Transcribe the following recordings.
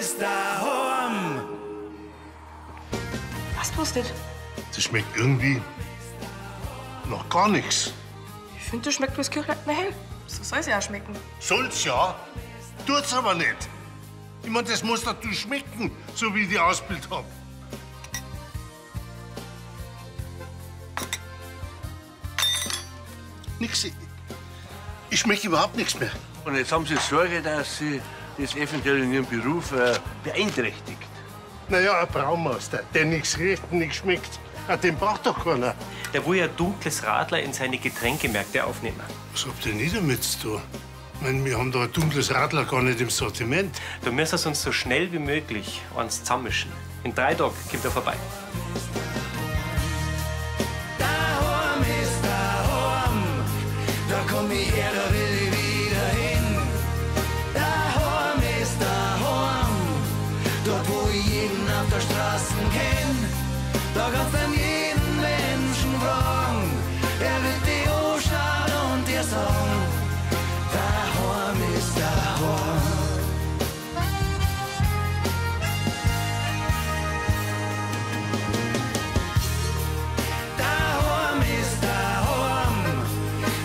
ist daheim. Was bloß nicht? Das schmeckt irgendwie nach gar nichts. Ich finde, das schmeckt bloß Kirchleitner hell. So soll's ja auch schmecken. Soll's ja, tut's aber nicht. Ich mein, das muss natürlich schmecken, so wie ich die ausgebildet hab. Nix. Ich schmecke überhaupt nichts mehr. Und jetzt haben Sie Sorge, dass Sie das eventuell in Ihrem Beruf beeinträchtigt. Naja, ein Braumeister, der nichts riecht und nichts schmeckt, den braucht doch keiner. Der will ja dunkles Radler in seine Getränkemärkte aufnehmen. Was habt ihr nicht damit zu tun? Ich mein, wir haben da ein dunkles Radler gar nicht im Sortiment. Da müssen wir uns so schnell wie möglich eins zusammenmischen. In 3 Tagen kommt er vorbei. Daheim ist daheim, da komm ich her, da will ich wieder hin. Daheim ist daheim, dort wo ich jeden auf der Straße kenn. Da kannst du jeden Menschen fragen, er wird dich anschauen und dir sagen, daheim ist daheim. Daheim ist daheim,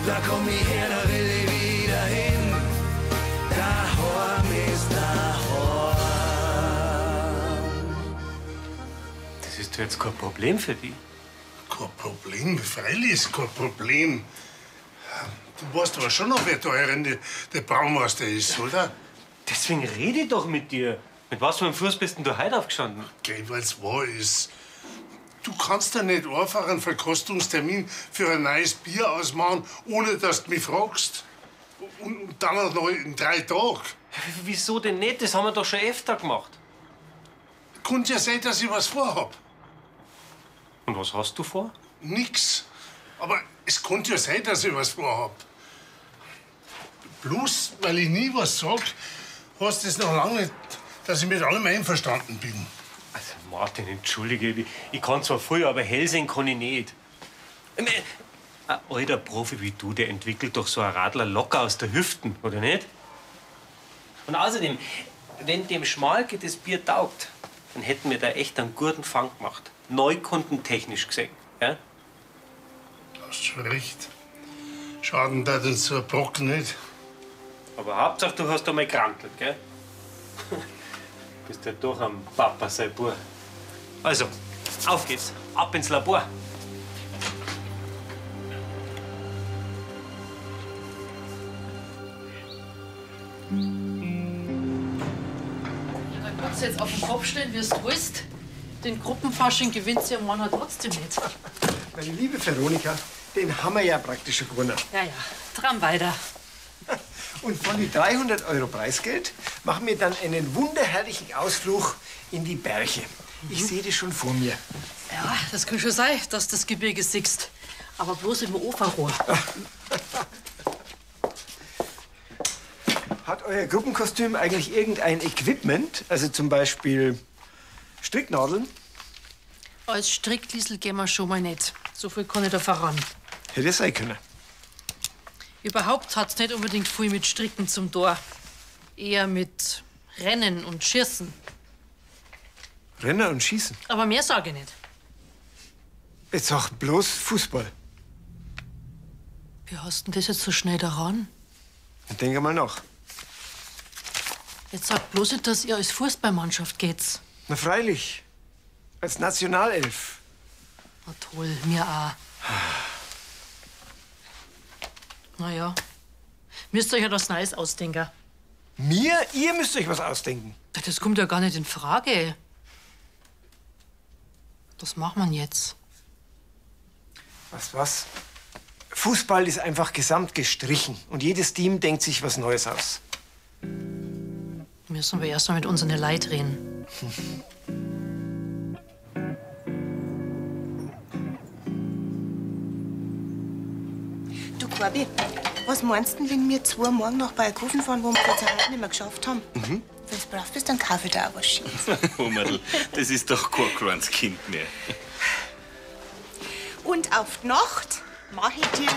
da komm ich her, da will ich wieder hin. Daheim ist daheim. Das ist doch jetzt kein Problem für dich. Kein Problem, freilich ist kein Problem. Du weißt aber schon noch, wer da der Braumeister ist, oder? Deswegen rede ich doch mit dir. Mit was für einem Fuß bist denn du heute aufgestanden? Gell, weil's wahr ist. Du kannst ja nicht einfach einen Verkostungstermin für ein neues Bier ausmachen, ohne dass du mich fragst. Und dann auch noch in 3 Tagen. Wieso denn nicht? Das haben wir doch schon öfter gemacht. Könnte ja sein, dass ich was vorhab. Und was hast du vor? Nix. Aber es könnte ja sein, dass ich was vorhab. Bloß, weil ich nie was sag, heißt das noch lange nicht, dass ich mit allem einverstanden bin. Also Martin, entschuldige, ich kann zwar früher, aber hell sehen kann ich nicht. Ein alter Profi wie du, der entwickelt doch so ein Radler locker aus der Hüften, oder nicht? Und außerdem, wenn dem Schmalke das Bier taugt, dann hätten wir da echt einen guten Fang gemacht. Neukundentechnisch gesehen. Ja? Du hast schon recht. Schaden tat uns so ein Brocken nicht. Aber Hauptsache, du hast einmal gekrankelt, gell? Bist ja doch am Papa sein Bub. Also, auf geht's. Ab ins Labor. Ja, da kannst du jetzt auf den Kopf stellen, wie du willst. Den Gruppenfasching gewinnt sie am Mann trotzdem nicht. Meine liebe Veronika, den haben wir ja praktisch schon gewonnen. Ja, ja, dran weiter. Und von den 300 Euro Preisgeld machen wir dann einen wunderherrlichen Ausflug in die Berge. Ich sehe das schon vor mir. Ja, das kann schon sein, dass du das Gebirge siehst. Aber bloß im Ofenrohr. Hat euer Gruppenkostüm eigentlich irgendein Equipment? Also zum Beispiel Stricknadeln? Als Strickliesel gehen wir schon mal nicht. So viel kann ich da voran. Hätte sein können. Überhaupt hat's nicht unbedingt viel mit Stricken zum Tor. Eher mit Rennen und Schießen. Rennen und Schießen? Aber mehr sage ich nicht. Jetzt sag bloß Fußball. Wie hast denn das jetzt so schnell daran? Dann denk mal nach. Jetzt sag bloß nicht, dass ihr als Fußballmannschaft geht. Na freilich. Als Nationalelf. Na toll, mir auch. Na ja. Müsst euch ja was Neues ausdenken. Mir? Ihr müsst euch was ausdenken. Das kommt ja gar nicht in Frage. Was macht man jetzt? Was, was? Fußball ist einfach gesamt gestrichen. Und jedes Team denkt sich was Neues aus. Müssen wir erst mal mit unseren Leuten reden. Du, Corby, was meinst du denn, wenn wir zwei morgen nach Bayerkofen fahren, wo wir es jetzt heute nicht mehr geschafft haben? Mhm. Wenn du brav bist, dann kaufe ich dir auch was Schönes. Oh, Madel, das ist doch kein kleines Kind mehr. Und auf die Nacht mach ich dir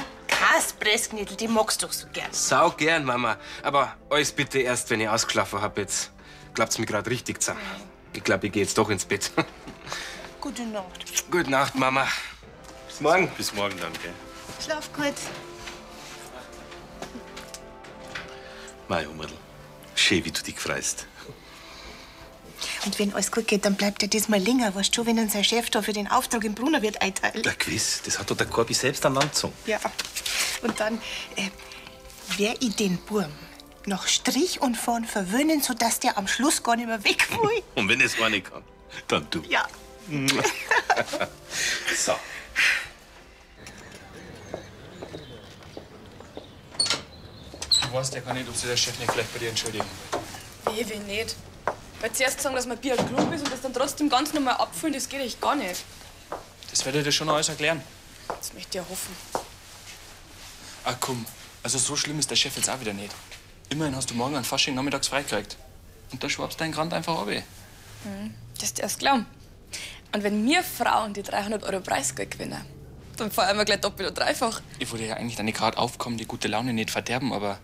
Kaspressknödel, die magst du doch so gern. Sau gern, Mama. Aber alles bitte erst, wenn ich ausgeschlafen hab. Jetzt klappt's mir grad richtig zusammen. Ich glaub, ich geh jetzt doch ins Bett. Gute Nacht. Gute Nacht, Mama. Bis morgen. Bis morgen dann, gell? Schlaf gut. Mei, Hummerl. Schön, wie du dich freust. Und wenn alles gut geht, dann bleibt er diesmal länger. Weißt du, wenn ihn sein Chef da für den Auftrag im Brunner wird einteilt. Ja, gewiss. Das hat doch der Corby selbst an Land gezogen. Ja. Und dann wär ich den Burm nach Strich und Fahren verwöhnen, sodass der am Schluss gar nicht mehr weg will. Und wenn es eine kann, dann du. Ja. So. Du weißt ja gar nicht, ob sich der Chef nicht vielleicht bei dir entschuldigen will. Ich will nicht. Weil zuerst sagen, dass man Bier ein Klub ist und das dann trotzdem ganz normal abfüllen, das geht echt gar nicht. Das werde ich dir schon noch alles erklären. Das möchte ich ja hoffen. Ach komm, also so schlimm ist der Chef jetzt auch wieder nicht. Immerhin hast du morgen an Fasching nachmittags freigekriegt. Und da schwabst dein Grant einfach ab. Das ist erst glauben. Und wenn wir Frauen die 300 Euro Preisgeld gewinnen, dann feiern wir gleich doppelt und dreifach. Ich wollte ja eigentlich deine gerade aufkommen, die gute Laune nicht verderben, aber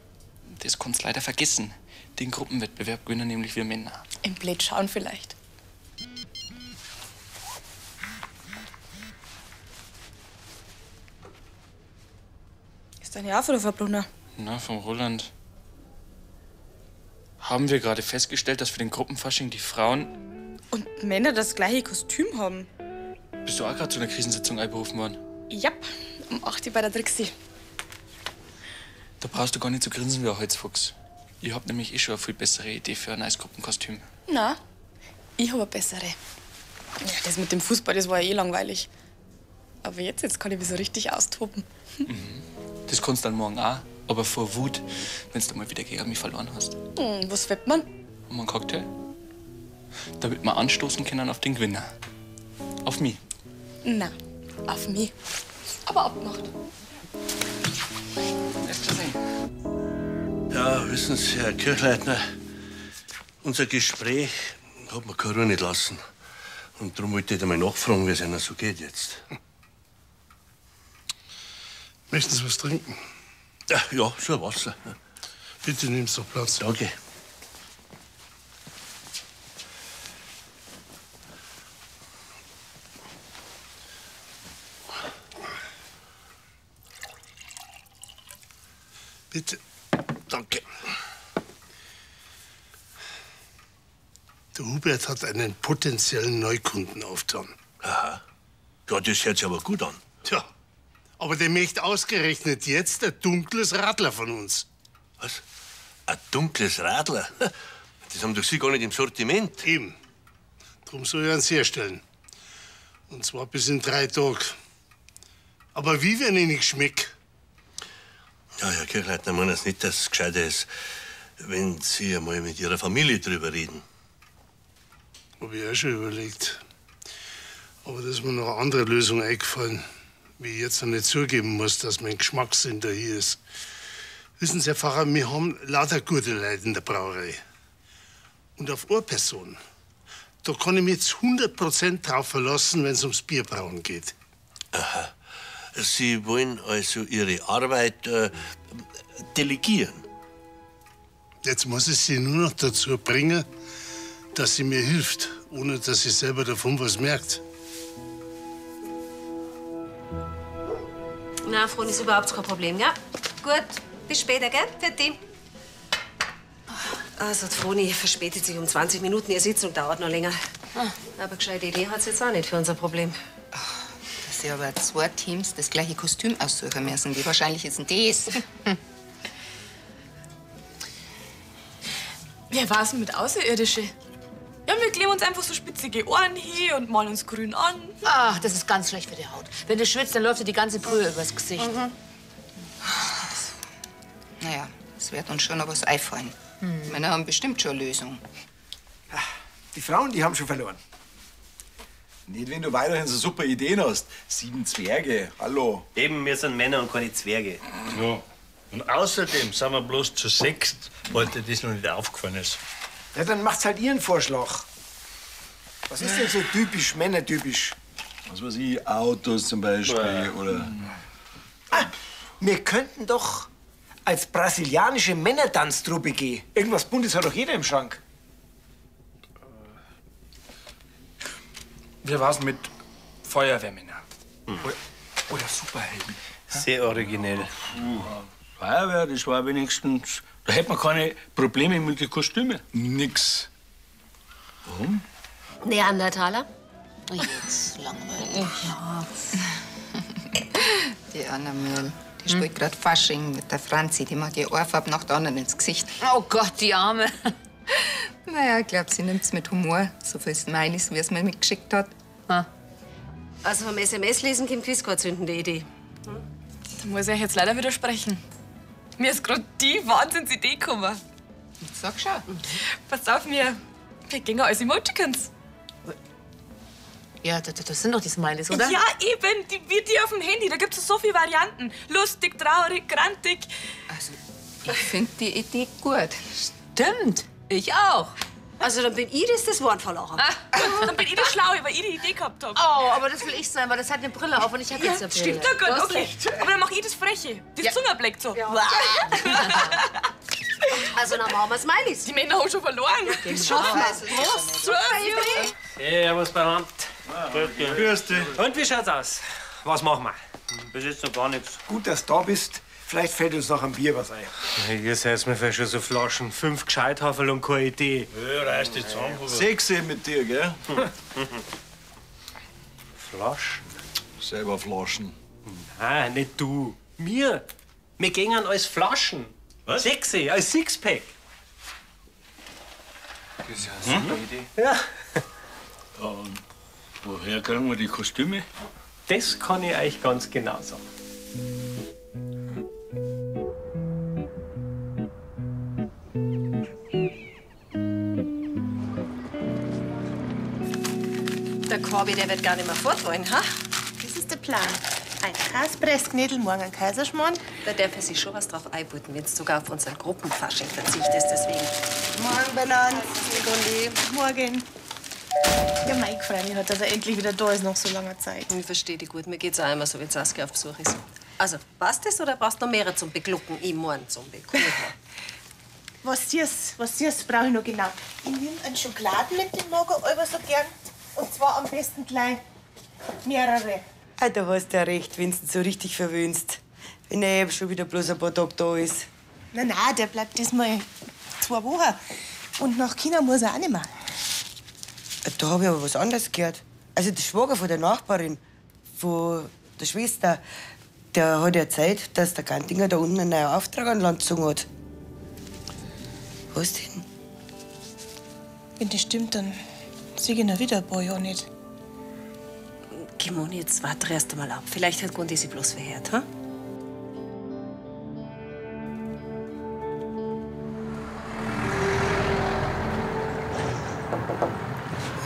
das kannst leider vergessen. Den Gruppenwettbewerb gewinnen nämlich wir Männer. Im Blöd schauen vielleicht. Ist deine auch von der Frau Brunner? Na, vom Roland. Haben wir gerade festgestellt, dass für den Gruppenfasching die Frauen. Und Männer das gleiche Kostüm haben? Bist du auch gerade zu einer Krisensitzung einberufen worden? Jap, um 8 Uhr bei der Trixie. Da brauchst du gar nicht zu grinsen wie ein Holzfuchs. Ich hab nämlich eh schon eine viel bessere Idee für ein neues Gruppenkostüm. Na, ich hab eine bessere. Ja, das mit dem Fußball, das war ja eh langweilig. Aber jetzt kann ich mich so richtig austoben. Das kannst du dann morgen auch, aber vor Wut, wenn du mal wieder gegen mich verloren hast. Was wett man? Um einen Cocktail? Damit wir anstoßen können auf den Gewinner. Auf mich. Na, auf mich. Aber abgemacht. Ja, wissen Sie, Herr Kirchleitner, unser Gespräch hat mir keine Ruhe nicht lassen. Und darum wollte ich einmal nachfragen, wie es Ihnen so geht jetzt. Möchten Sie was trinken? Ja, ja, schon ein Wasser. Bitte nimm's doch Platz. Danke. Bitte. Danke. Der Hubert hat einen potenziellen Neukunden aufgetan. Aha. Ja, das hört sich aber gut an. Tja, aber der möchte ausgerechnet jetzt ein dunkles Radler von uns. Was? Ein dunkles Radler? Das haben doch Sie gar nicht im Sortiment. Eben. Drum soll ich eins herstellen. Und zwar bis in 3 Tagen. Aber wie, wenn ich nicht schmeck? Ja, Herr Kirchleitner, meinen Sie nicht, dass es gescheiter ist, wenn Sie einmal mit Ihrer Familie drüber reden? Hab ich auch schon überlegt. Aber da ist mir noch eine andere Lösung eingefallen, wie ich jetzt noch nicht zugeben muss, dass mein Geschmackssinn da hier ist. Wissen Sie, Herr Pfarrer, wir haben lauter gute Leute in der Brauerei. Und auf eine Person, da kann ich mich jetzt 100% drauf verlassen, wenn es ums Bierbrauen geht. Aha. Sie wollen also Ihre Arbeit delegieren? Jetzt muss ich sie nur noch dazu bringen, dass sie mir hilft, ohne dass sie selber davon was merkt. Na, Froni, ist überhaupt kein Problem, ja? Gut, bis später, gell? Fertig. Also, die Froni verspätet sich um 20 Minuten. Ihre Sitzung dauert noch länger. Aber gescheite Idee hat sie jetzt auch nicht für unser Problem. Dass sie aber zwei Teams das gleiche Kostüm aussuchen müssen. Wie wahrscheinlich ist denn das? Wer war's denn mit Außerirdische? Ja, wir kleben uns einfach so spitzige Ohren hin und malen uns grün an. Ach, das ist ganz schlecht für die Haut. Wenn du schwitzt, dann läuft dir die ganze Brühe übers Gesicht. Naja, es wird uns schon noch was einfallen. Die Männer haben bestimmt schon eine Lösung. Die Frauen, die haben schon verloren. Nicht, wenn du weiterhin so super Ideen hast. 7 Zwerge, hallo. Eben, wir sind Männer und keine Zwerge. Ja. Und außerdem sind wir bloß zu sechst, weil dir das noch nicht aufgefallen ist. Ja, dann macht's halt Ihren Vorschlag. Was ist denn so typisch, männertypisch? Was weiß ich, Autos zum Beispiel oder. Ah, Wir könnten doch als brasilianische Männertanztruppe gehen. Irgendwas Buntes hat doch jeder im Schrank. Wie war's mit Feuerwehrmänner? Oder Superhelden? Sehr originell. Feuerwehr, das war wenigstens. Da hätte man keine Probleme mit den Kostümen. Nix. Warum? Neandertaler? Jetzt langweilig. Die Anna Mühl, die spielt grad Fasching mit der Franzi. Die macht ihr Ohrfarbe nach der anderen ins Gesicht. Oh Gott, die Arme. Naja, ich glaub, sie nimmt's mit Humor. So viel Smileys, wie es mir mitgeschickt hat. Also vom SMS-Lesen kommt gewiss keine zündende Idee. Da muss ich euch jetzt leider widersprechen. Mir ist gerade die Wahnsinnsidee gekommen. Sag schon. Pass auf, wir gehen als Emoticons. Ja, das sind doch die Smileys, oder? Ja, eben, die, wie die auf dem Handy. Da gibt es so viele Varianten. Lustig, traurig, grantig. Also, ich finde die Idee gut. Stimmt, ich auch. Also dann bin ich das, das Wort verloren. Dann bin ich die Schlaue, weil ich die Idee gehabt habe. Oh, aber das will ich sein, weil das hat eine Brille auf und ich habe Ja, jetzt eine Brille. stimmt. Na Du gut, hast okay. recht. Aber dann mach ich das Freche. Das Zungerbleck so. Ja. Also dann machen wir Smileys. Die Männer haben schon verloren. Das schaffen wir. Prost. Super Idee. Servus, beieinander. Grüß dich. Und wie schaut's aus? Was machen wir? Bis jetzt noch gar nichts. Gut, dass du da bist. Vielleicht fällt uns noch ein Bier was ein. Ihr seid mir schon so Flaschen. 5 Gescheithaferl und keine Idee. Ja, reiß dich zusammen. Huber. 6 mit dir, gell? Flaschen? Selber Flaschen. Nein, nicht du. Wir. Wir gehen als Flaschen. Was? 6, als Sixpack. Das ist ja eine super Idee. Ja. Ja, und woher kriegen wir die Kostüme? Das kann ich euch ganz genau sagen. Der Corby, der wird gar nicht mehr fort wollen, ha? Das ist der Plan. Ein Kaspressknädel, morgen ein Kaiserschmarrn. Da darf er sich schon was drauf einbieten, wenn du sogar auf unseren Gruppenfasching verzichtest. Deswegen. Morgen, Benannt. Gundi. Morgen. Ja, Mike freut mich halt, dass er endlich wieder da ist nach so langer Zeit. Ich verstehe dich gut. Mir geht's auch immer so, wenn Saskia auf Besuch ist. Also, passt das oder brauchst du noch mehrere zum Beglucken? Ich morgen zum Beglucken. Was süß brauche ich noch genau. Ich nehme einen Schokoladen mit, den mag ich immer so gern. Und zwar am besten gleich mehrere. Ah, da hast du ja recht, wenn du ihn so richtig verwöhnst. Wenn er eben schon wieder bloß ein paar Tage da ist. Na, na, der bleibt diesmal 2 Wochen. Und nach China muss er auch nicht mehr. Ah, Da hab ich aber was anderes gehört. Also der Schwager von der Nachbarin, von der Schwester, der hat erzählt, dass der Gantinger da unten einen neuen Auftrag an Land gezogen hat. Was denn? Wenn das stimmt, dann sehe ich ihn ja wieder ein paar Jahre nicht. Kimoni, jetzt warte erst einmal ab. Vielleicht hat Gundi sie bloß verhört, ha?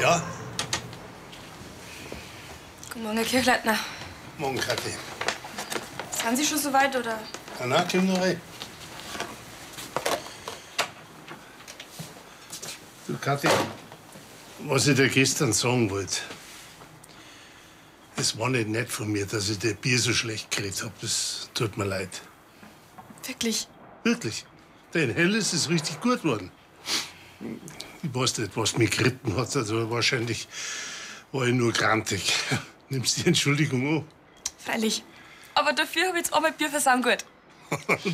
Ja, Guten Morgen, Herr Kirchleitner. morgen, Kathi. Sind Sie schon so weit, oder? Na, na, komm noch rein. Du, Kathi, was ich dir gestern sagen wollte, es war nicht nett von mir, dass ich dir Bier so schlecht geredet hab. Das tut mir leid. Wirklich? Wirklich. Dein Helles ist richtig gut geworden. Ich weiß nicht, was mich geritten hat. Also wahrscheinlich war ich nur grantig. Nimmst die Entschuldigung an? Freilich. Aber dafür habe ich jetzt einmal Bier versammelt.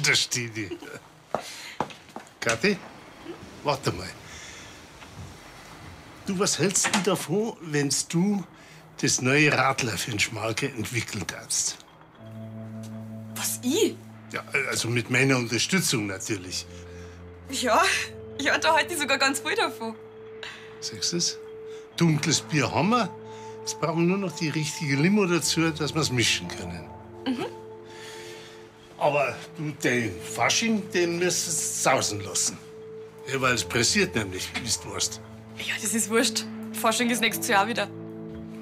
Da steht die. Kathi, warte mal. Du, was hältst denn davon, wenn du das neue Radler für den Schmalke entwickeln darfst? Was, ich? Ja, also mit meiner Unterstützung natürlich. Ja, ja, da halte ich sogar ganz viel davon. Siehst du es? Dunkles Bier haben wir. Jetzt brauchen wir nur noch die richtige Limo dazu, dass wir es mischen können. Mhm. Aber du, den Fasching, den müsstest du sausen lassen. Ja, weil es pressiert nämlich, wie du weißt. Ja, das ist wurscht. Fasching ist nächstes Jahr wieder.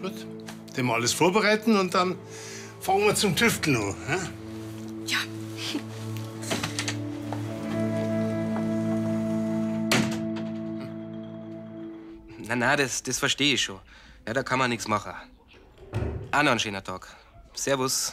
Gut. Dem alles vorbereiten und dann fangen wir zum Tüfteln an. Hä? Ja. Na, na, das verstehe ich schon. Ja, da kann man nichts machen. Auch noch ein schöner Tag. Servus.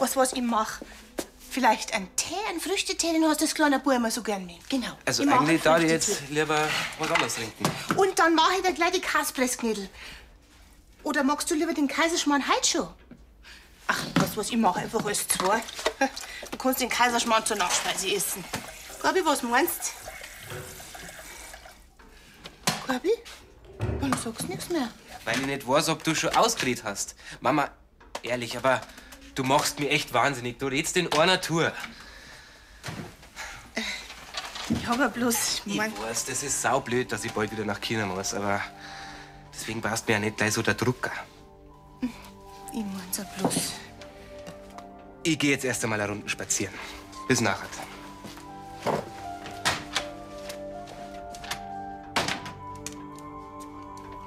Was ich mach? Vielleicht einen Tee, einen Früchtetee, den hast das kleine Bub immer so gern mit. Genau. Also Ich mach eigentlich einen da ich jetzt Früchtetee. lieber was anderes trinken. Und dann mache ich dir gleich die Kaspressknödel. Oder magst du lieber den Kaiserschmarrn heute schon? Ach, weißt du was, ich mache einfach alles zwei. Du kannst den Kaiserschmarrn zur Nachspeise essen. Gabi, was meinst du? Gabi? Warum sagst du nichts mehr? Weil ich nicht weiß, ob du schon ausgeredet hast. Mama, ehrlich, aber du machst mich echt wahnsinnig. Du redst in einer Tour. Ich hab ja bloß... Ich weiß, das ist saublöd, dass ich bald wieder nach China muss, aber deswegen passt mir ja nicht gleich so der Drucker. Ich mein's ja bloß. Ich gehe jetzt erst einmal eine Runde spazieren. Bis nachher.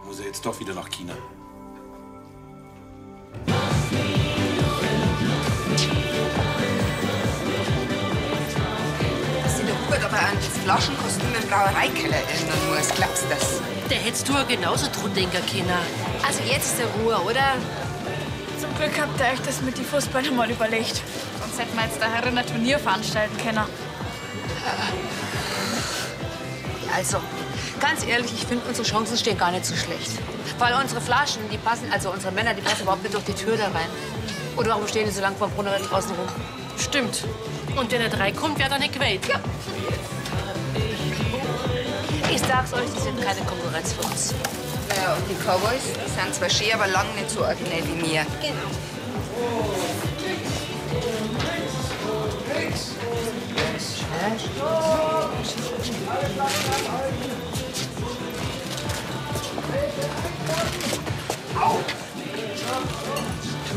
Muss er jetzt doch wieder nach China. Dass sich der Hubert aber an das Flaschenkostüm im Brauereikeller erinnern muss, glaubst du das? Der hättest du ja genauso dran denken können. Also jetzt ist der Ruhe, oder? Zum Glück habt ihr euch das mit den Fußballern mal überlegt. Sonst hätten wir jetzt da herin ein Turnier veranstalten können. Also, ganz ehrlich, ich finde, unsere Chancen stehen gar nicht so schlecht. Weil unsere Flaschen, die passen, also unsere Männer, die passen überhaupt nicht durch die Tür da rein. Oder warum stehen die so lang vor dem Brunnen draußen rum? Stimmt. Und wenn nicht reinkommt, wird er nicht gewählt. Ja. Ich sag's euch, die sind keine Konkurrenz für uns. Ja, und die Cowboys, die sind zwar schön, aber lang nicht so originell wie wir. Genau.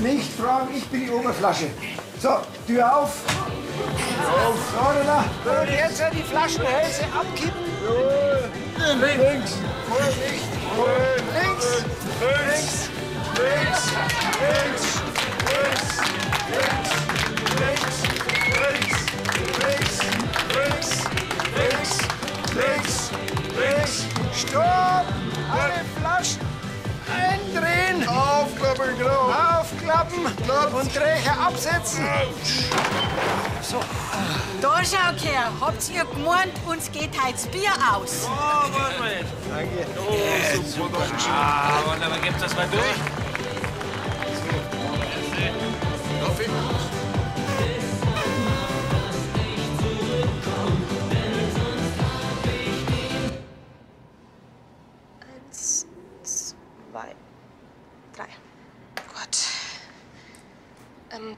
Nicht fragen, ich bin die Oberflasche. So, Tür auf. Auf. So, da. Und jetzt die Flaschenhälse abkippen. Links. Vorsicht. Links. Links. Links. Links. Links. Links. Links. Links. Links. Links. Links. Links. Stopp! Alle Flaschen eindrehen. Aufklappen, genau. Aufklappen und Träger absetzen. So. Da schaut her, habt ihr gemeint, uns geht heute das Bier aus? Oh, warte mal. Danke. Oh, super. Ah, wunderbar, gibt's das mal durch. Kaffee? Eins, zwei, drei. Gut.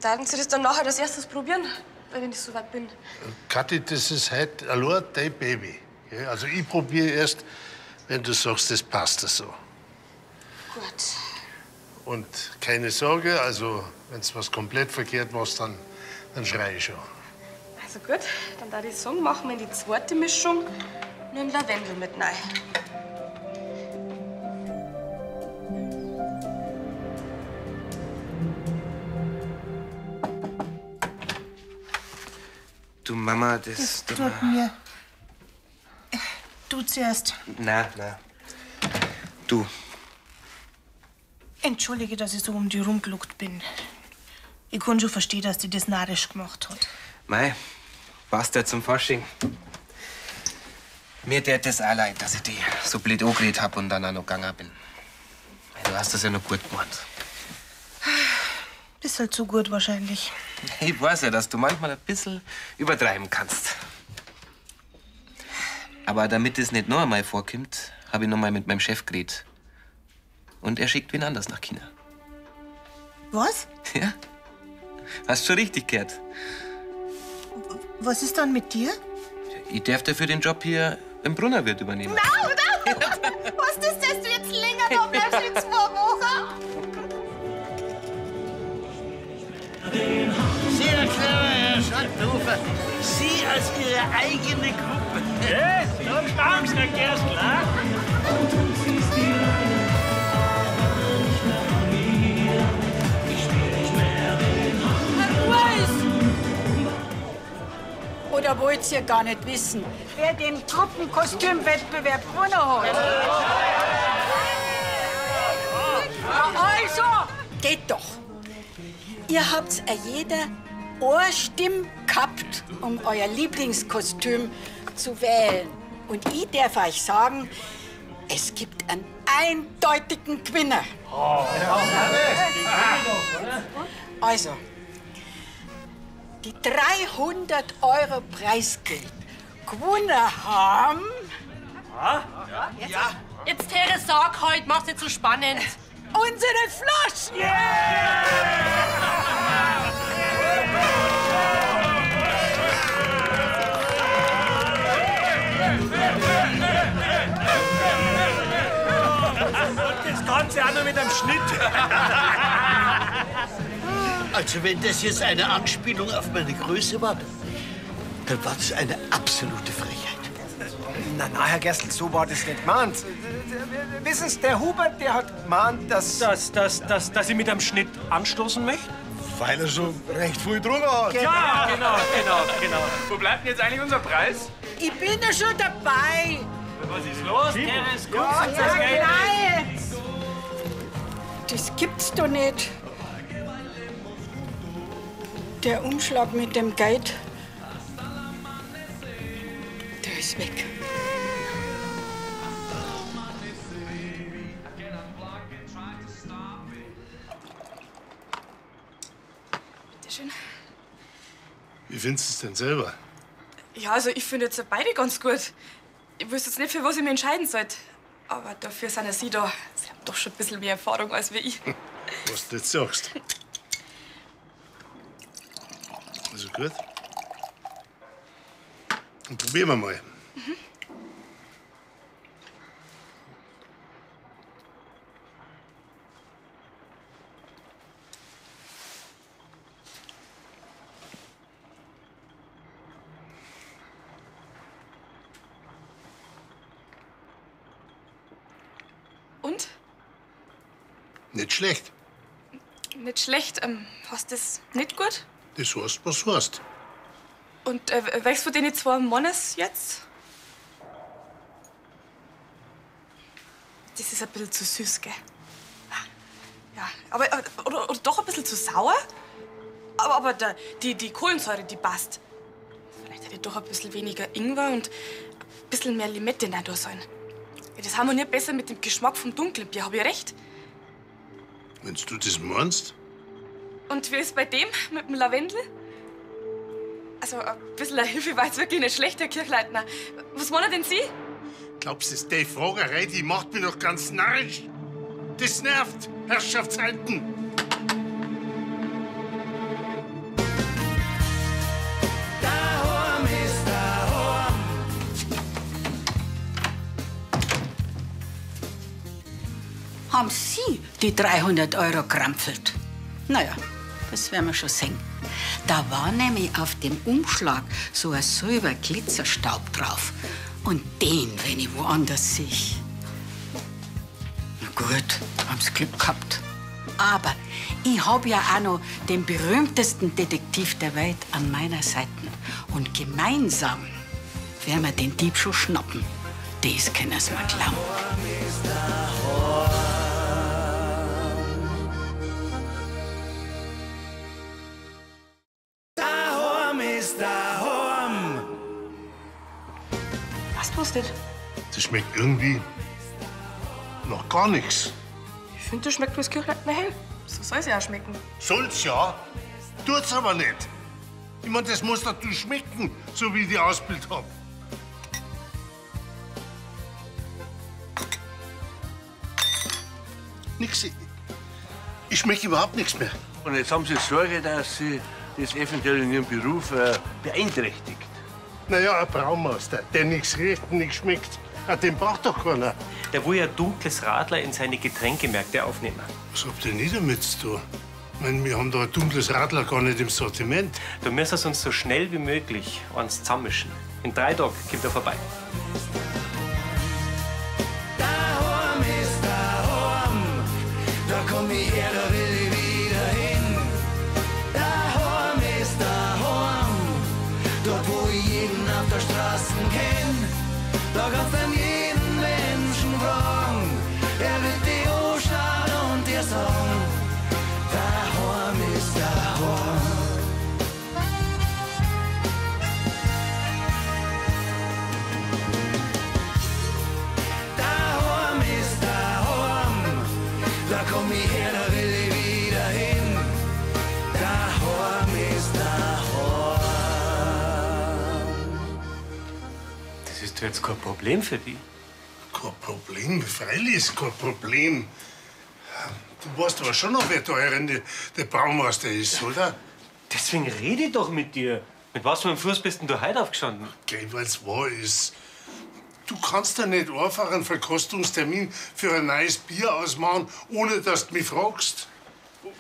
Darf Sie das dann nachher als erstes probieren, wenn ich so weit bin? Kathi, das ist heute allein dein Baby. gell? Also ich probiere erst, wenn du sagst, das passt so. Gut. Und keine Sorge, also wenn du was komplett verkehrt machst, dann schrei ich schon. Also gut, dann da ich sagen, machen wir in die zweite Mischung nur einen Lavendel mit rein. Du Mama, das. Das tut mir. Du zuerst. Na, na. Du, Entschuldige, dass ich so um die rumgeluckt bin. Ich kann schon verstehen, dass die das narrisch gemacht hat. Mei, passt ja zum Fasching. Mir tät das auch leid, dass ich die so blöd angeredet hab und dann auch noch gegangen bin. Mei, du hast das ja noch gut gemacht. Bist halt zu gut wahrscheinlich. Ich weiß ja, dass du manchmal ein bisschen übertreiben kannst. Aber damit es nicht noch einmal vorkommt, habe ich noch mal mit meinem Chef geredet. Und er schickt wen anders nach China. Was? Ja? Hast schon richtig gehört. Was ist dann mit dir? Ich darf dafür den Job hier im Brunnerwirt übernehmen. Na, oder? Was ist das, dass du jetzt länger da bleibst wie 2 Wochen? Sehr clever, Herr Schattenhofer. Sie als Ihre eigene Gruppe. Ja, da stammst du, Gerstl, ha? Oder wollt ihr gar nicht wissen, wer den Gruppenkostümwettbewerb gewonnen hat? Na also, geht doch. Ihr habt a jeder eine Stimme gehabt, um euer Lieblingskostüm zu wählen. Und ich darf euch sagen, es gibt einen eindeutigen Gewinner. Also, die 300 Euro Preisgeld gewonnen haben. Ja. Jetzt, Tere, sag halt, mach's nicht so spannend. Unsere Flaschen! Und das Ganze auch noch mit einem Schnitt. Also, wenn das jetzt eine Anspielung auf meine Größe war, dann war das eine absolute Frechheit. Na, na, Herr Gerstl, so war das nicht gemeint. Wissen Sie, der Hubert, der hat gemeint, dass... Dass ich mit einem Schnitt anstoßen möchte? Weil er schon recht viel getrunken hat. Ja, genau. Wo bleibt denn jetzt eigentlich unser Preis? Ich bin da schon dabei. Was ist los, Teres? Ja, Gut, das Geld. nein. Das gibt's doch nicht. Der Umschlag mit dem Geld, der ist weg. Bitte schön. Wie findest du es denn selber? Ja, also ich finde jetzt beide ganz gut. Ich wüsste jetzt nicht, für was ich mich entscheiden sollte. Aber dafür sind ja Sie da. Sie haben doch schon ein bisschen mehr Erfahrung als wir ich. Was du jetzt sagst. Also gut. Dann probieren wir mal. Und? Nicht schlecht. Nicht schlecht. Hast das nicht gut? Das heißt, was heißt. Und welches von denen zwei Mannes jetzt? Das ist ein bisschen zu süß, gell? Ja, aber oder doch ein bisschen zu sauer. Aber die Kohlensäure, die passt. Vielleicht hätte ich doch ein bisschen weniger Ingwer und ein bisschen mehr Limette rein tun sollen. Ja, das harmoniert besser mit dem Geschmack vom dunklen Bier, hab ich recht? Wenn du das meinst. Und wie ist bei dem mit dem Lavendel? Also, ein bisschen eine Hilfe war jetzt wirklich nicht schlecht, Herr Kirchleitner. Was meinen denn Sie? Glaubst du, das ist die Fragerei, die macht mich doch ganz narrisch? Das nervt, Herrschaftszeiten. Daheim ist daheim. Haben Sie die 300 Euro krampfelt? Naja, das werden wir schon sehen. Da war nämlich auf dem Umschlag so ein silber Glitzerstaub drauf. Und den, wenn ich woanders sehe. Na gut, haben's Glück gehabt. Aber ich hab ja auch noch den berühmtesten Detektiv der Welt an meiner Seite. Und gemeinsam werden wir den Dieb schon schnappen. Das können Sie mir glauben. Daheim ist daheim. Passt was nicht? Das schmeckt irgendwie nach gar nichts. Ich finde, das schmeckt bloß Kirchleitner hell. So soll's ja auch schmecken. Soll's ja, tut's aber nicht. Ich mein, das muss natürlich schmecken, so wie ich die Ausbildung hab. Nix. Ich schmecke überhaupt nichts mehr. Und jetzt haben Sie Sorge, dass Sie das eventuell in Ihrem Beruf beeinträchtigt. Naja, ein Braumeister, der nichts riecht und nichts schmeckt, den braucht doch keiner. Der will ja dunkles Radler in seine Getränkemärkte aufnehmen. Was habt ihr nicht damit zu tun? Ich mein, wir haben da ein dunkles Radler gar nicht im Sortiment. Da müssen Sie uns so schnell wie möglich eins zusammenmischen. In 3 Tagen kommt er vorbei. Daheim ist daheim. Da komm ich her, da will ich wieder hin. Daheim ist daheim. Dort, wo ich jeden auf der Straße kenn. Da kannst du jeden Menschen fragen. Er wird dich anschauen und dir sagen: Daheim ist daheim. komm ich her, da will ich wieder hin. Daheim ist daheim. Das ist doch jetzt kein Problem für dich. Kein Problem, freilich ist kein Problem. Du weißt aber schon noch, wer da herin der Braumeister ist, oder? Deswegen rede ich doch mit dir. Mit was für einem Fuß bist denn du heute aufgestanden? Gell, weil's wahr ist. Du kannst ja nicht einfach einen Verkostungstermin für ein neues Bier ausmachen, ohne dass du mich fragst.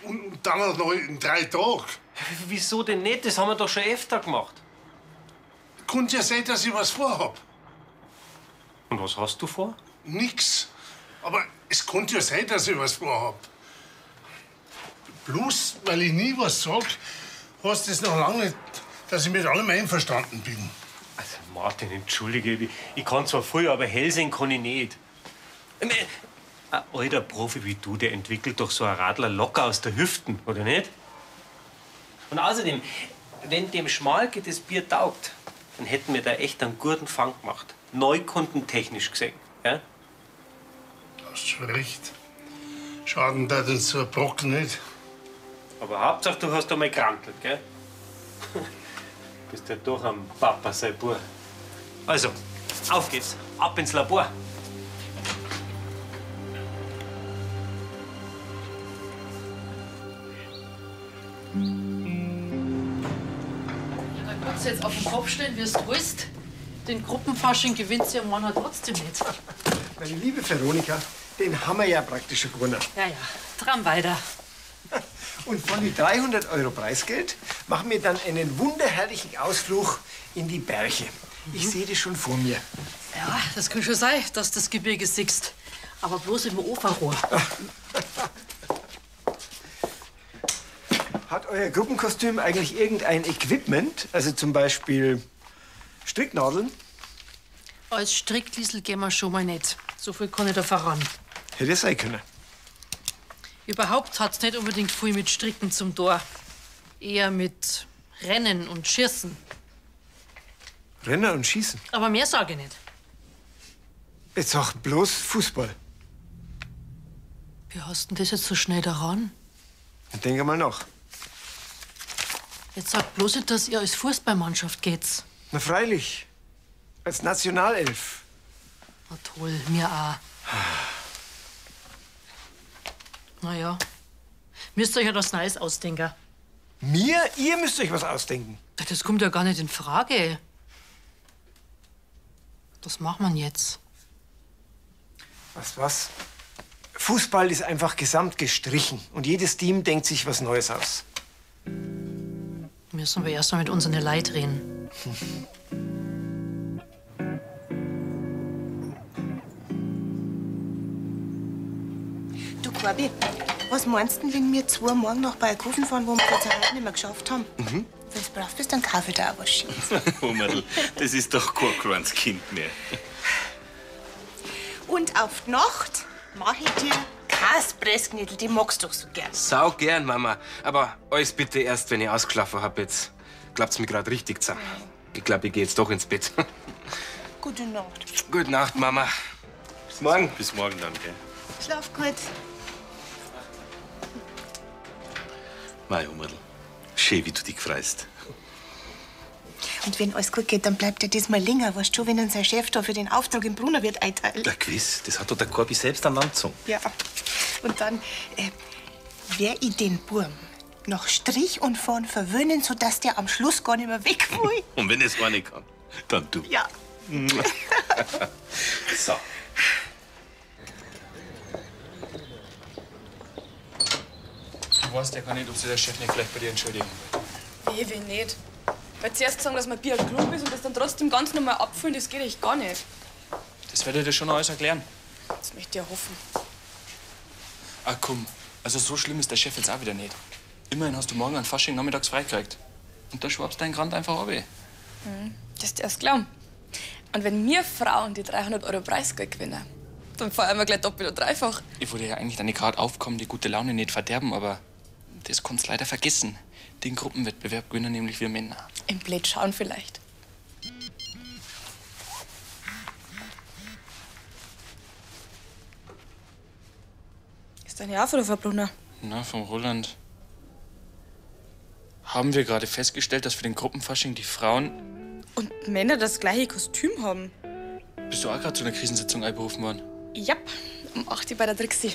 Und dann auch noch in 3 Tagen. Wieso denn nicht? Das haben wir doch schon öfter gemacht. Könnte ja sein, dass ich was vorhab. Und was hast du vor? Nix. Aber es könnte ja sein, dass ich was vorhab. Bloß, weil ich nie was sag, heißt das noch lange nicht, dass ich mit allem einverstanden bin. Also, Martin, entschuldige, ich kann zwar früher, aber hell sehen kann ich nicht. Ein alter Profi wie du, der entwickelt doch so ein Radler locker aus der Hüften, oder nicht? Und außerdem, wenn dem Schmalke das Bier taugt, dann hätten wir da echt einen guten Fang gemacht. Neukundentechnisch gesehen. Ja? Hast schon recht. Schaden tat uns so ein Brocken nicht. Aber Hauptsache, du hast einmal gekrankelt, gell? Bist ja doch am Papa sein Bub. Also, auf geht's. Ab ins Labor. Ja, da kannst du jetzt auf den Kopf stellen, wie du willst. Den Gruppenfasching gewinnt sie am Mann trotzdem nicht. Meine liebe Veronika, den haben wir ja praktisch schon gewonnen. Ja, ja, dran weiter. Und von die 300 Euro Preisgeld machen wir dann einen wunderherrlichen Ausflug in die Berge. Ich sehe das schon vor mir. Ja, das kann schon sein, dass das Gebirge siehst. Aber bloß im Ofenrohr. Hat euer Gruppenkostüm eigentlich irgendein Equipment? Also zum Beispiel Stricknadeln? Als Strickliesel gehen wir schon mal nicht. So viel kann ich da voran. Hätte es sein können. Überhaupt hat's nicht unbedingt viel mit Stricken zum Tor. Eher mit Rennen und Schießen. Rennen und Schießen. Aber mehr sage ich nicht. Jetzt sag bloß Fußball. Wie hast denn das jetzt so schnell daran? Dann denk mal nach. Jetzt sagt bloß nicht, dass ihr als Fußballmannschaft geht's. Na freilich. Als Nationalelf. Na toll, mir auch. Na ja, müsst ihr euch ja was Neues ausdenken. Mir? Ihr müsst euch was ausdenken. Das kommt ja gar nicht in Frage. Was macht man jetzt? Was, was? Fußball ist einfach gesamt gestrichen. Und jedes Team denkt sich was Neues aus. Müssen wir erst mal mit unseren Leuten reden. Du, Corby, was meinst du denn, wenn wir zwei morgen nach Bayerkofen fahren, wo wir es jetzt heute nicht mehr geschafft haben? Mhm. Wenn du brav bist, dann kaufe ich dir auch was Schönes. Oh, Madel, das ist doch kein kleines Kind mehr. Und auf die Nacht mache ich dir Kaspressknödel, die magst du doch so gern. Sau gern, Mama. Aber alles bitte erst, wenn ich ausgeschlafen hab. Jetzt klappt's mir grad richtig zusammen. Ich glaub, ich geh jetzt doch ins Bett. Gute Nacht. Gute Nacht, Mama. Bis morgen. Bis morgen dann, gell? Schlaf gut. Mei, Madel, schön, wie du dich freust. Und wenn alles gut geht, dann bleibt er diesmal länger. Weißt du, wenn dann sein Chef da für den Auftrag im Brunnerwirt einteilt. Ja, gewiss, das hat doch der Corby selbst an Land gezogen. Ja. Und dann wär ich den Burm nach Strich und Fahren verwöhnen, sodass der am Schluss gar nicht mehr weg will. Und wenn es eine kann, dann du. Ja. So. Du weißt ja gar nicht, ob sich der Chef nicht vielleicht bei dir entschuldigen will. Weh, weh nicht. Weil zuerst sagen, dass mein Bier ein Klump ist und das dann trotzdem ganz normal abfüllen, das geht echt gar nicht. Das werde ich dir schon noch alles erklären. Das möchte ich ja hoffen. Ach komm, also so schlimm ist der Chef jetzt auch wieder nicht. Immerhin hast du morgen an Fasching nachmittags freikriegt. Und da schwabst dein Grant einfach ab. Mhm. Das ist erst glauben. Und wenn wir Frauen die 300 Euro Preisgeld gewinnen, dann feiern wir gleich doppelt und dreifach. Ich wollte ja eigentlich deine gerade aufkommen, die gute Laune nicht verderben, aber das kannst leider vergessen. Den Gruppenwettbewerb gewinnen nämlich wir Männer. Im Blöd schauen vielleicht. Ist Ist deine auch von der Frau Brunner? Na, vom Roland. Haben wir gerade festgestellt, dass für den Gruppenfasching die Frauen. Und Männer das gleiche Kostüm haben. Bist du auch gerade zu einer Krisensitzung einberufen worden? Jap, um 8 Uhr bei der Trixie.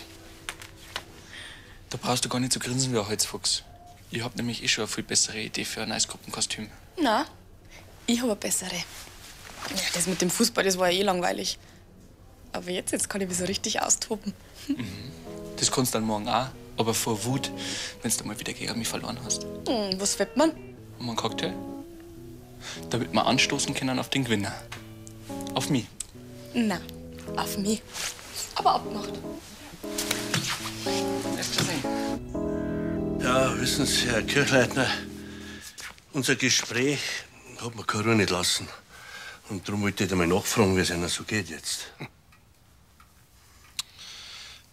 Da brauchst du gar nicht zu grinsen wie ein Holzfuchs. Ich hab nämlich eh schon eine viel bessere Idee für ein neues Gruppenkostüm. Na, ich hab eine bessere. Ja, das mit dem Fußball, das war ja eh langweilig. Aber jetzt kann ich mich so richtig austoben. Das kannst du dann morgen auch, aber vor Wut, wenn du mal wieder gegen mich verloren hast. Was wett man? Um einen Cocktail? Damit wir anstoßen können auf den Gewinner. Auf mich. Na, auf mich. Aber abgemacht. Ja, wissen Sie, Herr Kirchleitner, unser Gespräch hat mir keine Ruhe nicht lassen. Und darum wollte ich einmal nachfragen, wie es Ihnen so geht jetzt.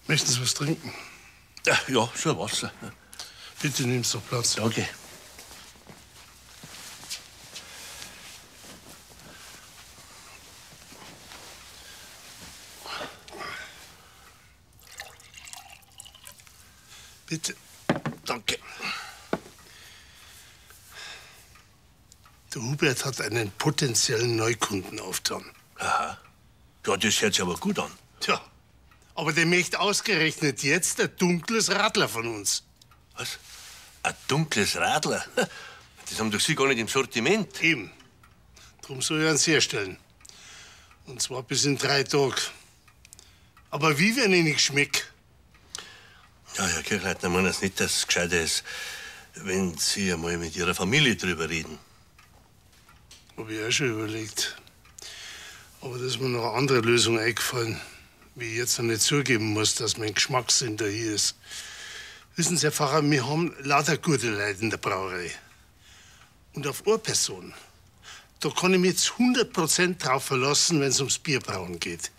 Möchten Sie was trinken? Ja, ja, schon Wasser. Bitte nimm doch Platz. Danke. Bitte. Danke. Der Hubert hat einen potenziellen Neukunden aufgetan. Aha. Ja, das hört sich aber gut an. Tja, aber der möchte ausgerechnet jetzt ein dunkles Radler von uns. Was? Ein dunkles Radler? Das haben doch Sie gar nicht im Sortiment. Eben. Drum soll ich eins herstellen. Und zwar bis in 3 Tagen. Aber wie, wenn ich nicht schmeck? Ja, Herr Kirchleitner, meinen Sie nicht, dass es gescheiter ist, wenn Sie einmal mit Ihrer Familie drüber reden? Hab ich auch schon überlegt. Aber da ist mir noch eine andere Lösung eingefallen, wie ich jetzt noch nicht zugeben muss, dass mein Geschmackssinn da hier ist. Wissen Sie, Herr Pfarrer, wir haben lauter gute Leute in der Brauerei. Und auf eine Person, da kann ich mich jetzt 100% drauf verlassen, wenn es ums Bierbrauen geht.